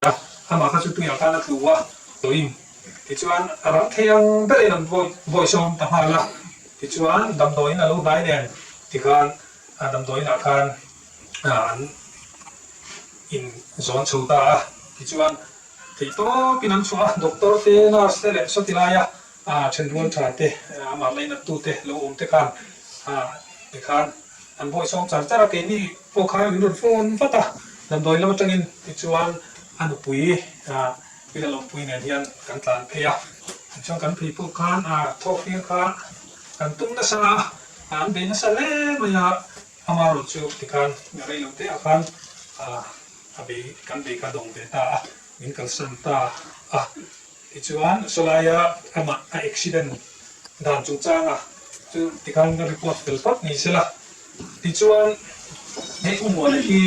A, amah kha chu tuiah khan a tlu a, tawhin tichuan a rang thei ang berin an vawi vawisawm ta nghal a, tichuan damdawiin a lo hnai nen tikhan damdawiinah khan an in zawn chho ta a, tichuan theih tawpin an chhuah a, doctor te, nurse te leh sawti laia thenrual tha te, amah lainattu te lo awm te khan tikhan An bawi sawm char char a, keini pawh kha min rawn phone vat a, damdawi lam atangin tichuan a nupui Pi Lalawmpui nen hian kan tlan phei a, tichuan kan phei pawh khan thawk tir kha kan tum nasa a, an bei nasa hle mai a, amaherawh chu tikhan rei lo te ah khan a bei kan bei kha dawng ve ta a, min kalsan ta a. Tichuan, sawlaia amah a accident dan chungchanga chu tikhan ka report fel phawt ni sela. Tichuan, hei U Muana hi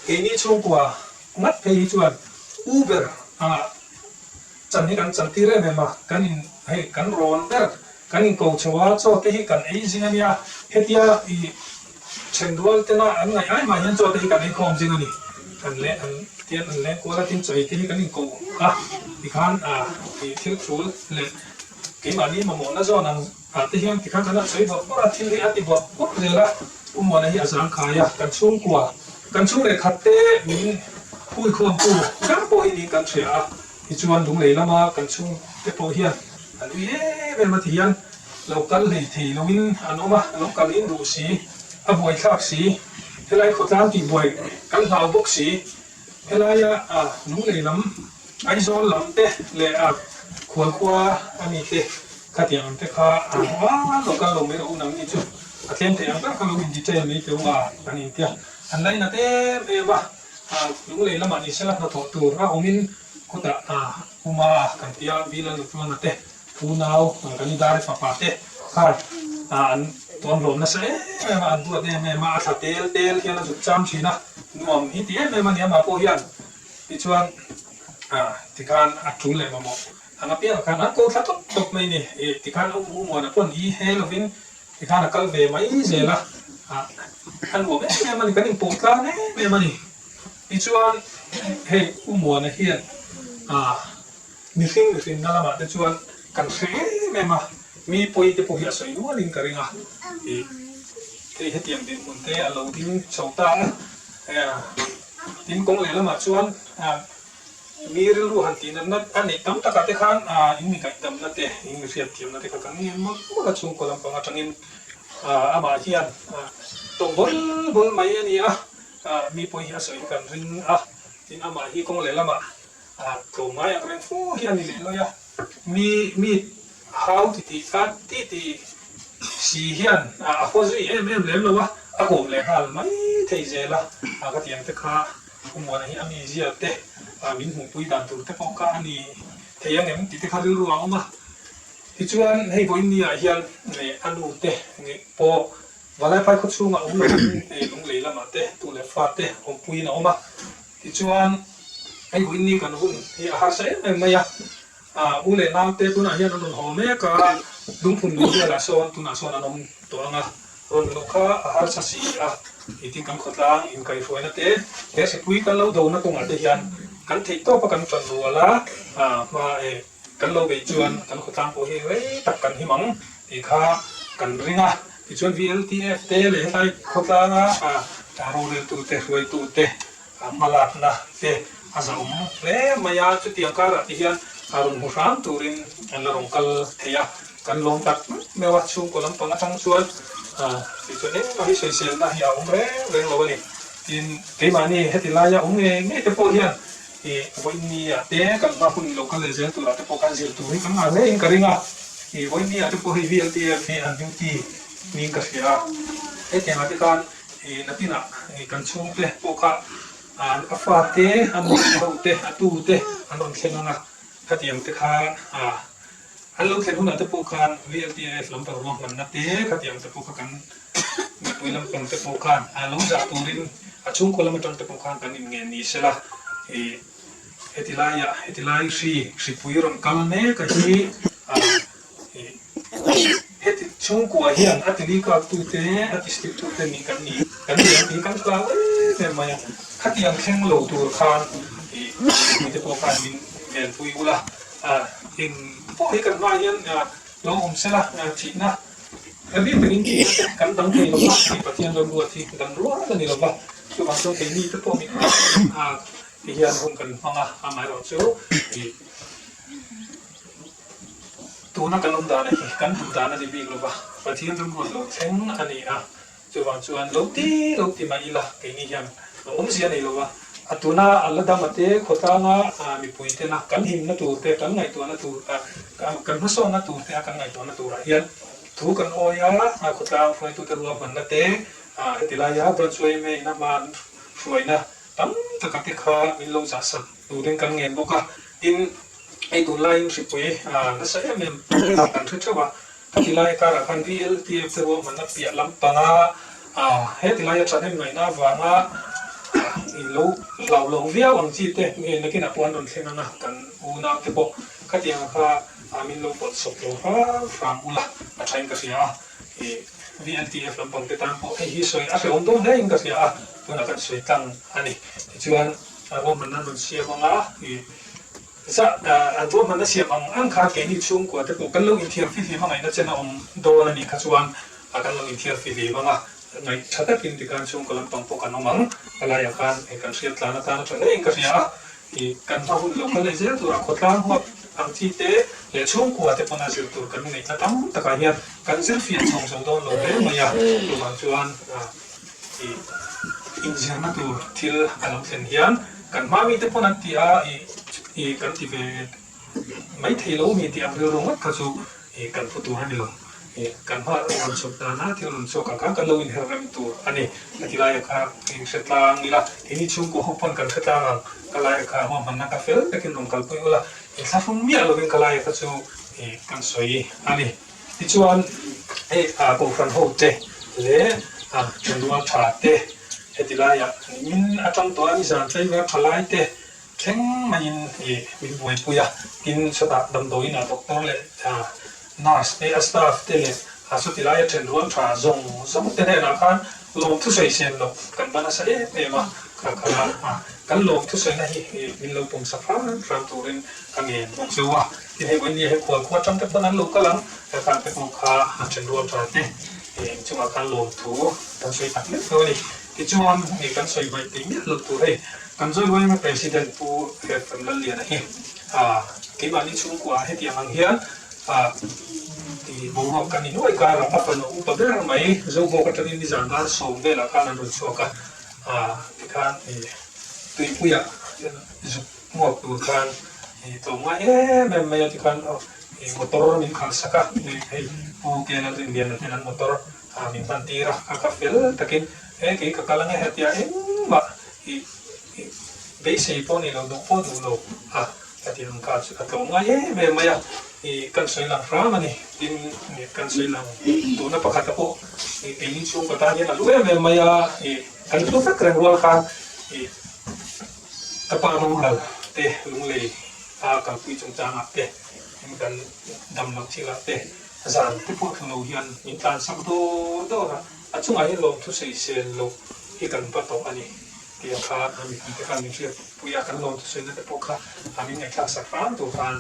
keini chhungkua ngat phei hi chuan Uber ah chan hi kan chan tir em em a, kan in hei kan rawn ber kan in ko chho a, chaw te hi kan ei zing a nia, hetia ih Then rual tena an ngaih ai mah hian chaw te hi kan eikhawm zing a ni. Kan leh an tian an leng kual a, tin chaw ei te hi kan inko a, tikhan ih thil thul leh keimahni mamawhna zawn ang ah te hian tikhan kan han sawi bawrh bawrh a, thil hi a ti bawrh bawrh zel a, U Muana hi a zangkhai a, kan chhungkua, kan chhung leh khat te min huikhawmtu ber pawh hi niin kan hria a, tichuan Lunglei lama kan chhungte pawh hian an ui em em a ti hian Lo kal hlei thei loin an awm a, lo kal in duh si, a buaithlak si, helai khawtlang tih buai kan hlau bawk si, helaia Lunglei lam, Aizawl lam te leh a Khualkhua a mi te khatiang ang te kha an hmu a, lo kal lo mai rawh u nang ni chu a tlem thei ang ber kha lo in detail mai teh u a kan intia, an lainat em em a, Lunglei lamah ni sela hnathawh tur a awmin khutah Uma kan tia Bill a nutluana te Unau kan i dar fapa te khan an tawn rawm nasa em em a, an duat em em a, a thla tel tel hian a zuk cham thin a, nuam hi ti em em a ni amah pawh hian tichuan tikhan a tul leh mamawh ang apiangah khan an ko thla tawp tawp mai ni, tikhan a u muana pawn i he lovin tikhan a kal ve mai zel a, a nuam em em a ni, kan inpawh tlang em em a ni, tichuan hei u muana hian Mihring mihrinna lamah te chuan kan hre em em a, mi pawi te pawh hi a sawi nualin ka ring a, ih hei hetiang dinhmun te a lo ding chho ta a, tin kawng leh lamah chuan mi rilru han tih natna a neih tam takah te khan in mi ngaihdamna te, in mi hriatthiamna te kha kan ngen mawlh mawlh a, chhungkaw lampang atangin amah hian tawng bawl bawl mai a ni a, mi pawi hi a sawi hi kan ring a, tin amah hi kawng leh lamah A tlawmngai ang reng fo hi a ni leh lawi a, mi mi hau ti tih kha ti ti si hian a haw zui em em lem lo a, a kawm leh nghal mai thei zel a, a ka tiang te kha Khumuana hi a mi zia te min hmuhpui dan tur te pawh kha a ni thei ang em tih te kha rilru a awm a. Tichuan hei vawiin ni ah hian a nu te pawh Valaiphai khawchhungah awm lovin Lunglei lamah te tu leh fa te awmpuiin a awm a. Tichuan, hei vawiin ni kan hun hi a harsa em em mai a, u leh nau te tunah hian an rawn haw mek a, lungphun lui velah sawn tunah sawn an awm tawh ang a, rawn luh kha a harsa si a, tin kan khawtlang inkaihhruaina te, he hripui kan lo dona kawngah te hian kan theih tawpa kan tan rual a, hma e kan lo beih chuan kan khawtlang pawh hi rei tak kan him ang tih kha kan ring a, tichuan VLTF te leh helai khawtlanga roreltute hruaitute A hmalakna te a zahawm hle mai a, chutiang karah te hian a rawn hmu hram turin an la rawn kal thei a, kan lawm tak meuh a, chhungkaw lampang atang chuan tichuan engmah hi sawiselna hi a awm reng reng lo a ni. Tin, keimahni heti laia awm ngei ngei te pawh hian ih vawiin ah te kan hma hun lo kal leh zel turah te pawh khan zir tur hi kan ngah hle in ka ring a, ih vawiin ah te pawh hei VLTF hi an duty niin ka hria a, hetiangah te khan Ih nakinah kan chhungte pawh kha a fate, a nu ho te, a tu te an rawn thleng ang a, khatiang te kha an lo thlen hunah te pawh khan VLTF lampang ruahmanna te khatiang te pawh kha kan mipui lampang te pawh khan a lo zah turin a chhungkaw lam atang te pawh khan kan inngen ni sela ih heti laiah heti lai hri hripui rawn kal mek a hi ih Heti chhungkua hian a tili kaktute, a tistiktute nih kan ni, kan ni ang tih hi kan hlau em em mai a. Khatiang thleng lo tur khan Mipui te pawh khan min venpui ula, eng pawh hi kan hmaah hian lo awm sela thihna a bik takin thihna te kan dang thei lo va, hei Pathian ram ruat hi dang rual a ni lo va, chuvang chuan keini te pawh mipui te hian hun kan hmang a, amaherawhchu ih tuna kan awm dan hi kan duh dan a ni bik lo va, Pathian ram ruat lo thleng a ni a. Chuvang chuan lo ti lo ti mah ila keini hian awmzia nei lova, a tuna a la dam ate khawtlanga mipui tena kan himna tur te, kan ngaihtuahna tur, kan hmasawnna tur te a kan ngaihtuahna turah hian thu kan awi a, khawtlang hruaitute ruahmanna te, heti laia Branch yma ina hma an hruaina tam taka te kha min lo zahsak turin kan ngen bawk a, tin hei tunlaiin hripui nasa em em kan hre theuh a. A ti lai karah khan VLTF te ruahmanna piah lampanga he ti laia thahnem ngaihna avanga i lo hlau lo viau ang chi te nge nakinah pawh an rawn thleng ang a, kan unau te pawh khatianga kha min lo pawt sawp lo hram hram ula a thain ka hria a, i VLTF lampang te tan pawh hei hi sawi a hrehawm dawn hle in ka hria a, tunah kan sawi tlang a ni. Tichuan ruahmanna an rawn siam ang a, i. Zah an ruahmanna siam ang ang khan keini chhungkua te pawh kan lo inthiar fihlim a ngaihna chen a awm dawn a nih kha chuan kan lo inthiar fihlim ang a, ngaih tha takin tikhan chhungkaw lampang pawh kan awm ang. A laiah khan hei kan hriat tlan atan a tha hle in ka hria a, ih kan hma hun lo kal leh zel turah khawtlang huap ang chi te leh chhungkua te pawn a zir tur kan ngaihna tam takah hian kan zir fiah chhawng zo dawn lo hle mai a, chuvang chuan ih inzirna tur thil a lo thlen hian Kan hma mite pawn an ti a, ih kan ti ve mai thei lo mi tih ang rilru ngawt kha chu ih kan phu tur a ni lo. Ih kan hma rawn chhuak dana thil rawn chhuak ang khan kan lo inher rem tur a ni. A ti laia kha ih hre tlang ila, keini chhungkaw ho pawn kan hre tlang ang, ka laia kha ruahmanna ka fel takin rawn kalpui ula, inthlahrung miah lovin ka laia kha chu ih kan sawi a ni. Tichuan, hei Kohhran hote leh thenrual tha te heti laiah min atang tawh a, nizan tlaivar tha lai te thleng maiin min buaipui a, tin chutah damdawiinah doctor leh nurse te a staff te leh chuti laia thenrual tha zawng zawng te hnenah khan lawmthu sawi sen loh kan va nasa em em a, kha kha kan lawmthu sawina hi min lo pawmsak hram hram turin ka ngen bawk chu a. Tin hei vawiin hei khual khua atang te pawn an lo kal ang, he khan te pawh kha an then rual tha te eng chungah khan lawmthu kan sawi tak meuh tho a ni. Tichuan hei kan sawi hmaih tih miah loh tur hei kan zawi ruai ema President Pu Herfem Lalliana hi ah keimahni chhungkua hetiang ang hian ah ti boruak kan innuai karah a fanu upa ber mai Zobawk atangin nizan dar sawm velah khan an rawn chhuak a ah tikhan tuipuiah zuk Hmuak tur khan i tlawm ngai em em mai a tikhan i motor min khalh sak a, hei Pu Kela Rinliana ten an motor min hman tir a, kha kha fel takin he kei ka kal ange hetia engmah i beisei pawh ni lo duh pawh duh lo a ka ti ang kha chu ka tlawm ngai em em mai a, i kan sawi lang hram a ni tin kan sawi lang duhna pakhata pawh i keini chhungkaw tan hian a hlu em em mai a, i kan hlu vek reng rual khan i. Ka pa rural te lunglei a kalpui chungchangah te kan dam loh thilah te zan te pawh thlu lo hian min tlansak dawr dawr a, a chungah hian lawmthu sawisel loh hi kan va tawh a ni tih ang kha a mipui te khan min hriatpui a, kan lawmthu sawina te pawh kha min ngaihthlak sak hram tur khan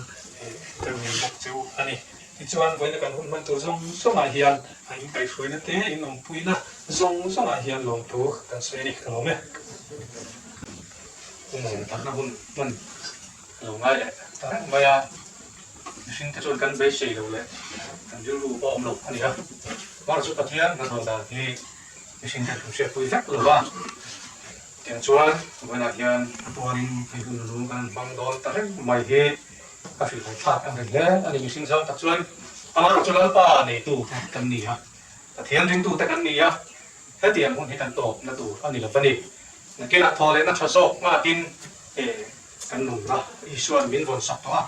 kan ngen bawk che u a ni. Tichuan vawiina kan hun hman tur zawng zawngah hian a inkaihhruaina te, inawmpuina zawng zawngah hian lawmthu kan sawi a ni, ka lawm e. Pumawm thatna hun hman a lo ngai leh ta reng mai a, mihring te chuan kan beisei lo leh kan rilru pawh a awm lo a ni a, Mar chu Pathian hnathawh dan hi mihring te kan hriatpui vek lo va, tiang chuan vawiinah hian a tuarin hei hun lung kan hmang dawn ta reng mai hi a hrilhhai thlak ang reng hle a ni, mihring zau tak chuan amaherawh chu Lalpa neitu te kan ni a, Pathian ringtu te kan ni a, hetiang hun hi kan tawpna tur a ni lo va ni. Nakinah thaw lehna tha zawk nghakin kan nunna Isua'n min vawn sak tawh a,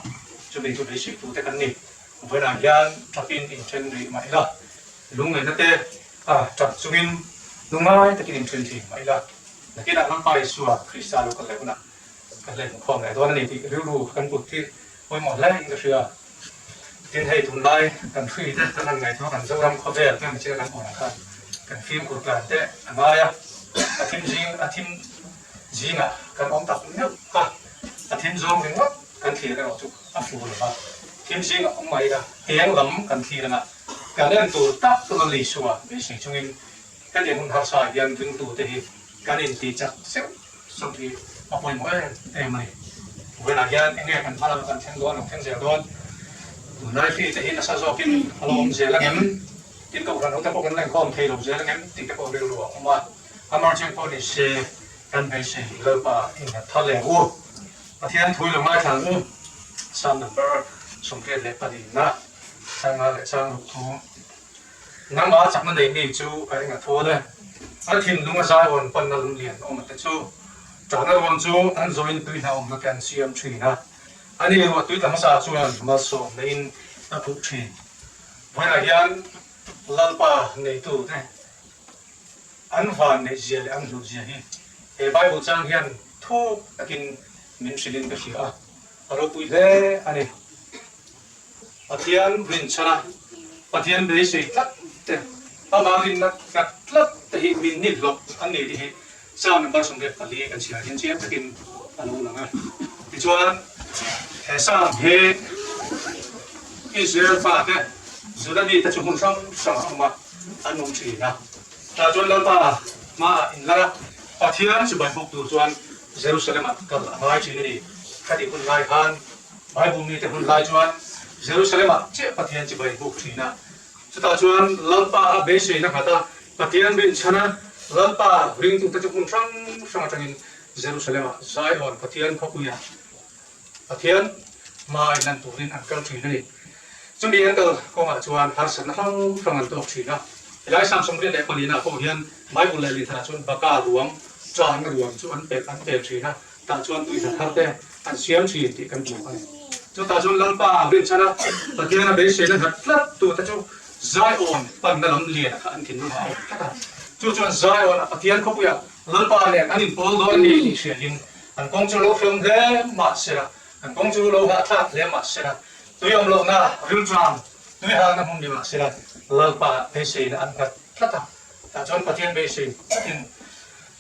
chumi chu beiseitute kan ni. Vawiinah hian tapin inthen rih mah ila, lungngaihna te tap chungin lungngai takin inthen thin mah ila, nakinah Lalpa Isua Krista lo kal leh hunah kan la inkhawm leh dawn a ni tih rilru kan put hi pawimawh hle in ka hria. Tin hei tunlai kan hri te kan han ngaihtuah kan Zoram khawvel kan chhiar kan awm khan kan fimkhur tlan te a ngai a, a thim zing a thim zingah kan awm tak meuh a. A thim zawng ringawt kan thlir erawh chu a fu lo va, thim zingah awm mai ila eng lam kan thlir anga kan en tur tak chu Lal Isua beisei chungin hetiang hun harsa ah hian ringtute hi kan intih chak seuh seuh hi a pawimawh em em a ni. Vawiinah hian enge kan hma lama kan thleng dawn ang thleng zel dawn? Tunlai hri te hi nasa zawkin a lo awm zel angem? Tin kohhran hote pawh kan la inkhawm thei lo zel angem tih te pawh rilru a awm a. Amah pawh ni se kan beisei Lalpa innghat thar leh ang u. Pathian thui lo ngaithla ang u. Psalm number 84 na chang nga leh chang ruk thu. Nangmah chakna nei mi chu a eng a thawn e. A thinlung a zai rawn panna lunglian awm te chu ṭahna ruam chu an zawin tui hna awmna te an siam ṭhin a. Ani ruah tui tla hmasa chuan malsawm neiin a phuh ṭhin. Vawiinah hian Lalpa neitu te An van neih zia leh an hlut zia hi he Bible chang hian thuk takin min hrilhin ka hria a, a ropui hle a ni. Pathian rinchhan a, Pathian beisei tlat te, amah rinna nghat tlat te hi min ni hlawk an ni tih hi Psalm number 74 kan chhiar hian chiang takin a lo lang a. Tichuan, he Psalm hi Israel fate, Juda mite chu hmun hrang hrangah a awm a, an awm thin a. Tah chuan Lalpa hmaah inlar a, Pathian chibai bawk tur chuan Jerusalem-ah kal a ngai thin a ni. Khatih hun lai khan Bible mite hun lai chuan Jerusalem-ah chiah Pathian chibai bawk thin a. Chutah chuan Lalpa a beiseina nghat a, Pathian rinchhan a, Lalpa ringtute chu hmun hrang hrang atangin Jerusalem-ah Zion Pathian khawpuiah Pathian hma inlan turin an kal thin a ni. Chumi an kal kawngah chuan harsatna hrang hrang an tawk thin a. Helai Psalm 74 ah pawh hian Bible leh lintharah chuan baka ruang, ṭahna ruang chu an pelh an pel thin a, tah chuan tuihna thar te an siam thin tih kan hmu a ni. Chutah chuan Lalpa rinchhan a, Pathian a beiseina nghat tlat tute chu Zion panna lam lian kha an thinlung a awm tlat a. Chu chuan Zion a Pathian khawpuiah Lalpa nen an inpawl dawn a ni tih hriain An kawng chu lo hreawm hle mah sela, an kawng chu lo hahthlak hle mah sela, tui awm lohna rilṭam, tui halna hmun ni mah sela, Lalpa beiseina an nghat tlat a. Tah chuan Pathian beisei tlatin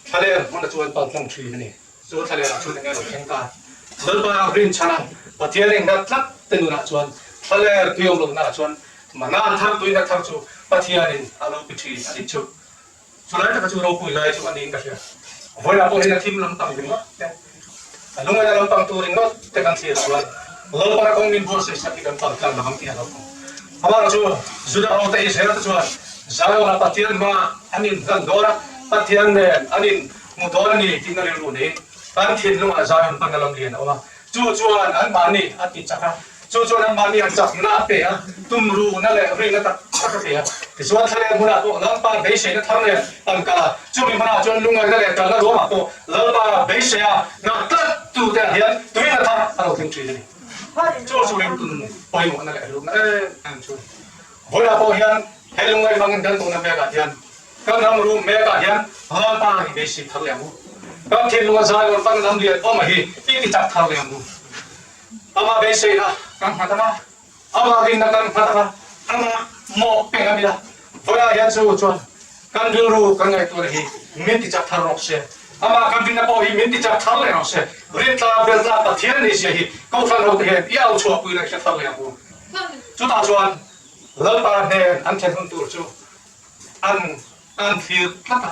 thlaler hmuna chuan pal tlang ṭhin a ni. Chu thlalerah chuan eng emaw thleng ta. Lalpa rinchhan a, Pathian i nghat tlat te nunah chuan thlaler tui awm lohnaah chuan mana thar tuina thar chu Pathianin a lo pe ṭhin a nih chu. Chulai taka chu ropui lai chu a niin ka hria. Vawilah pawh hian a thim lampang ringawt te, a lungaina lampang tur ringawt te kan thlir chuan Lalpana kawng min buatsaih sak hi kan pal tlang lo ang tih a lo awm. Amah chu Juda ho te Israel te chuan Zion-a Pathian hmaah an inhlan dawn a, Pathian nen an inhmu dawn a ni tihna rilru neiin an thinlungah Zion panna lam lian a awm a. Chu chuan anmahni a ti chak a, chu chuan anmahni an chakna a pe a, tumruhna leh rinna tak tak a pe a. Tichuan thlaleng hmunah pawh Lalpa beiseina thar nen an kal a, chumi hmunah chuan lungngaihna leh kalna ruamah pawh Lalpa beisei a ngah tlat tute ah hian tuina thar a lo thleng thin a ni. Chu chu ringtun pawimawhna leh hlutna em em chu vawilah pawh hian he lungngaih hmangin kan tawhna mekah hian Kan ram rum mekah hian Lalpa hi beisei thar leh ang u. Kan thinlung a zai rawn pan lam lian awm a hi i ti chak thar leh ang u. Amah beiseina kan nghat ang a, amah rinna kan nghat ang a, amah mawh peng a ni a. Vawiah hian chu chuan kan rilru kan ngaihtuahna hi min ti chak thar rawk se. Amah kan rinna pawh hi min ti chak thar leh rawk se. Rintla beltla Pathian ni zia hi Kohhran hote hian i au chhuahpui leh hre thar leh ang u. Chutah chuan Lalpa hnen an thlen hun tur chu An an thlir tlat a.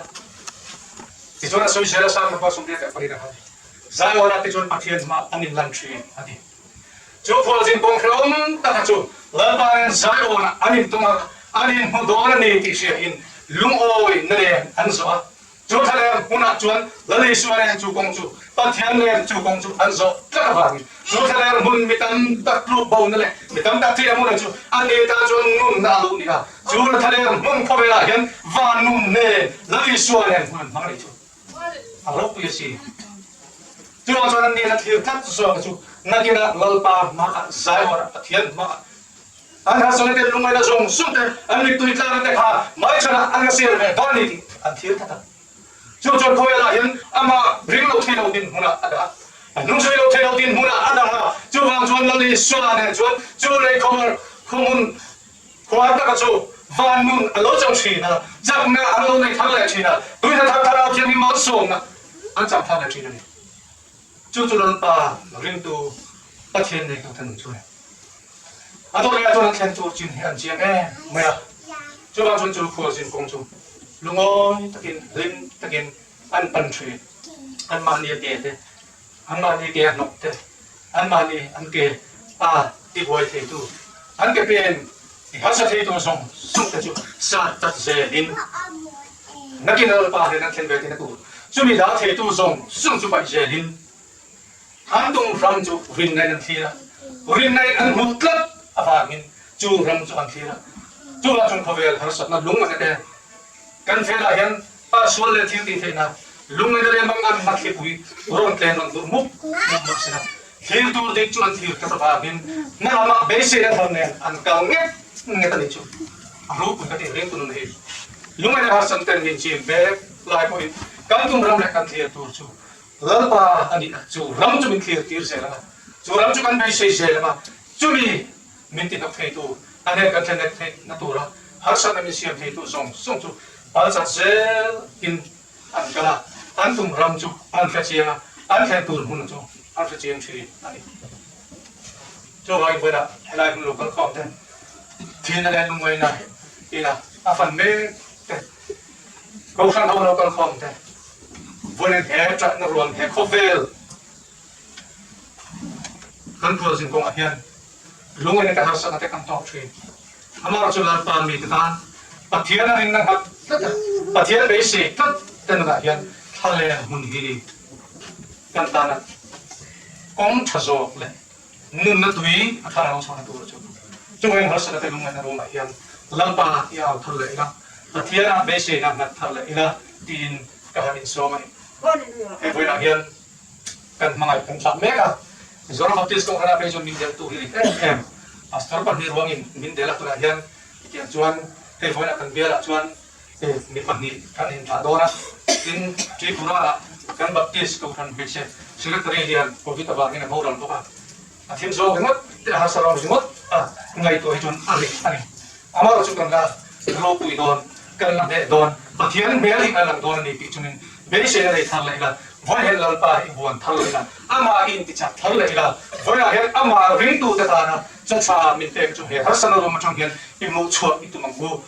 Tichuan a sawi zel a, Psalm number 28 a khan Zion-ah te chuan Pathian hmah an inlan thin a ti. Chu khualzin kawng hrehawm taka chu Lalpa nen Zion-ah an intum a, an inhmu dawn a ni tih hriain lungawi na nen an zawh a. Chu thlalem hmunah chuan Lal Isua nen chu kawng chu, Pathian nen chu kawng chu an zawh tlat avangin chu thlalem hmun mi tam tak tluk bona leh mi tam tak thihna hmunah chu an ni tan chuan nunna a lo ni a. Chu thlalem hmun khawvelah hian van nun nen Lal Isua nen hmun an hmang rih chu a ropui a si. Chuvang chuan an nena thlir tlat zawk chu nakinah Lalpa hmaah Zion-ah Pathian hmaah An harsatna te lungngaihna zawng zawng te, an mittui tlakna te kha hmaichhanah an la ser ve dawn a ni tih an thlir tlat a. Chu chuan khawvelah hian amah ring lo thei lo dinhmunah a dah a, a hnungchhui lo thei lo dinhmunah a dah a. Chuvang chuan Lal Isua nen chuan chu lei khawvar khawhmun khuar taka chu van nun a lo chang thin a, chakna an lo nei thar leh thin a, tuihna thar thar au thianghlim malsawmna an chang thar leh thin a ni. Chu chu Lalpa ringtu Pathian neitute nun chu a ni. A dawh leh ah chuan an thlen tur chin hi an chiang em mai a. Chuvang chuan chu khualzin kawng chu lungawi takin, hlim takin an pan thin. Anmahni a ke te, anmahni ke a hnawk te, anmahni an ke a tibuai theitu, an ke pen ti harsa theitu zawng zawng te chu sat tat zelin nakin Lalpa hnen an thlen ve tina tur chumi dah theitu zawng zawng chu paih zelin An tum ram chu rinna in an thlir a, rinna in an hmuh tlat avangin chu ram chu an thlir a. Chuvang chuan khawvel harsatna lung a te kan velah hian pa sual leh thil tih theihna lungngaihna leh mangan hmathlipui rawn tlen rawn dur mup mup mah se la, thlir tur dik chu an thlir tlat avangin hma lamah beiseina thar nen an kal nget nget a nih chu. A ropui ka tih reng tu nun hi lungngaihna harsatna ten min chim mek lai pawhin kan tum ram leh kan thlir tur chu Lalpa a nih a, chu ram chu min thlir tir zel ang a, chu ram chu kan beisei zel ang a, chumi min ti hnawk theitu, a hnen kan thlen theih na tura harsatna min siam theitu zawng zawng chu balchat zel in an kal a, an tum ram chu an hre chiang a, an thlen tur hmun chu an hre chiang thin a ni. Chuvangin vawiinah helai hmun lo kal khawm te, thihna leh lungngaihna ina a fan mek te, Kohhran ho lo kal khawm te, vawiin he ṭatna ruang he khawvel kan khualzin kawngah hian lungaina te harsatna te kan tawk ṭhin. Amaherawhchu chu Lalpa mite tan Pathian a rinna nghat tlat a, Pathian beisei tlat te nunah hian thlaleng hmun hi kan tana kawng ṭha zawk leh nunna tui a thar ang chhuahna tur chu chungin harsatna te lungngaihna ruangah hian Lalpa i au thar leh ila, Pathianah beiseina nghat thar leh ila tiin ka han insawm a ni. He vawiinah hian kan hmangaih kan thlak mek a, Mizoram Baptist Kohhranah phei chuan min deltu hi a ni em em. Pastor pahnih ruangin min del a tunah hian tiang chuan hei vawiinah kan bialah chuan mi pahnih kan inthlah dawn a, tin Tripura-ah kan Baptist Kohhran hmeichhe Secretary hian Covid avangin a boral bawk a, a thim zawk ringawt te a harsa rawng ringawt a ngaihtuah hi chuan a rih a ni. Amaherawhchu kan la ropui dawn, kan la hneh dawn, Pathian hmel hi a lang dawn a ni tih chungin beiseina nei thar leh ila, vawihen Lalpa hi buan thar leh ila, amah hi intichak thar leh ila, vawiah hian amah ringtute tana chacha min pek chu he harsana rum atang hian i hmuhchhuah i tum ang u.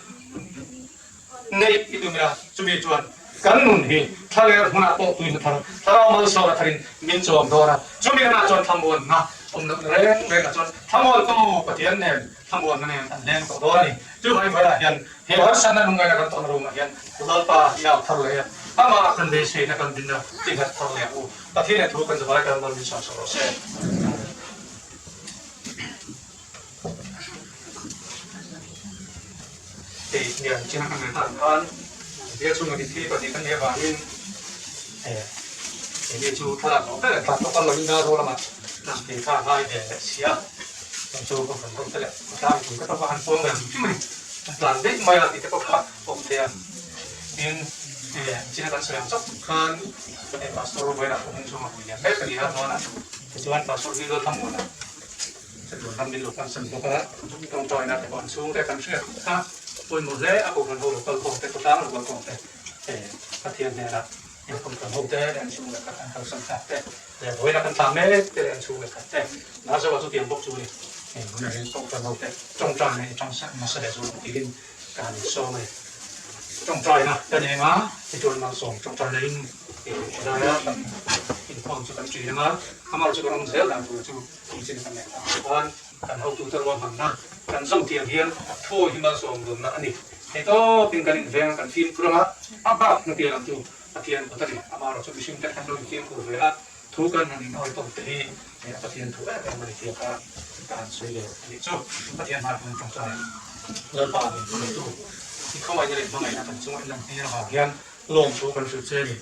Neih i tum ila, chumi chuan kan nun hi thlaler hmunah pawh tuina thar, thlarau malsawna tharin min chawm dawn a, chumi nanah chuan thlamuanna awm lohna reng rengah chuan thlamuantu Pathian nen thlamuanna nen an leng tawh dawn a ni. Chuvangin vawilah hian he harsatna lungngaihna kan tawn roomah hian Lalpa i au thar leh a, amah kan beiseina kan dinna i nghat thar leh ang u. Pathian leh thu kan zavai kan mal min sawm sak rawh se. Hei hian chin kan nei tan khan bial chhunga mitthi pahnih kan nih avangin hei chu thlalak loh ber thla tawk a lo in a ro lamah thei kha a ngai ve leh si a chuan chu ka rawn rawh te leh tlang tum ka tawk a han puang ve hrim hrim a ni a tlan daih mai a tih te pawh kha awm thei a tin chin a kan sawi ang chauh khan pastor vawiinah pawh hmun chhunga vui lian mek a ni a chuan tichuan pastor hi Lalthamuana Chatuan ram min lo kalsan bawk a, tawngtaina te pawh an chhungte kan hriat kha pawimawh hle a, Kohhran ho lo kal khawm te, khawtlang lo kal khawm te, Pathian hnena Kohhran ho te leh an chhung leh khat an kalsan tak te leh vawiina kan thlah mek te leh an chhung leh khat te, Nazoa chu tiang bawk chu ni, heng hi Kohhran ho te tawngtaina i tang nasa leh zual ang tiin ka han insawm a ni. Tawngtaina kan eng a, tichuan malsawm tawngtaina in helaia kan inkhawm chu kan ṭin ang a, amaherawhchu kan awm zel dan tur chu Nichin kan neih tak khan kan hotute ruahmanna kan zawm tiang hian thu hi malsawm dunna a ni. Hei tawpin kan inveng a, kan fimkhur ang a, a bak hna piah lam chu Pathian kut a ni. Amaherawhchu chu mihring te kan lo infimkhur ve a, thu kan han inhawi tawm te hi Pathian thu em em a ni tih kha ka han sawi ve a nih chu. Pathian hmai hmang tawngtai Lalpa min hmangaihtu i khawngaihna leh hmangaihna kan chunga i lantir avang hian Lawm thu kan hrilh che a ni.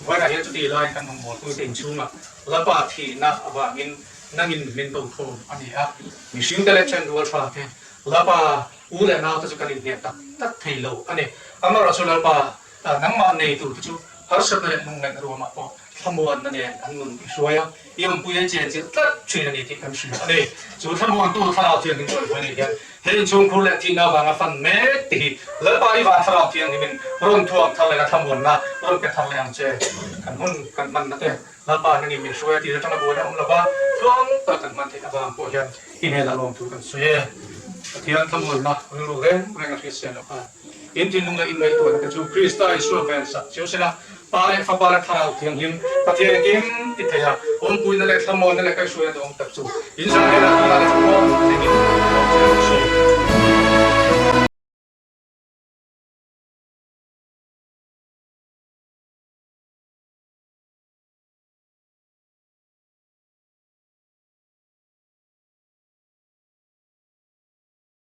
Vawiinah hian chutih laiin kan rawngbawlpuite inchhungah Lalpa thihna avangin nangin min bo khawm a ni a. Mihringte leh ṭhen rual ṭha te Lalpa u leh naute chu kan inhniam tak tak thei lo a ni. Amaherawhchu Lalpa nangmah nei turte chu harsatna leh lungngaihna ruamah pawh thlamuanna nen an nun i hruai a, i awmpui a chen chilh tlat ṭhin a ni tih kan hria a ni. Chu thlamuantu thlarau thianghlim chuan vawiinah hian. He inchhungkhur leh thihna avanga fan mek te hi Lalpa i van thlarau thianghlimin rawn thuam thar leh a thlamuanna rawn pe thar leh ang che. Kan hun kan hmanna te Lalpa nangin min hruai a tih atanga buaina awm lova tluang tak kan hman theih avang pawh hian i hnenah lawmthu kan sawi e. Pathian thlamuanna rilru reng reng a hriat loh kha. In thinlung leh in ngaihtuahna te chu Krista Isua ven sak chiu sela, Pa leh Fapa leh Thlarau Thianghlim Pathian engkim ti thei a, awmpuina leh thlamuanna leh kaihhruaina dawng tak chu in zawng hnenah tunah leh khawm thlengin awm che rawh se.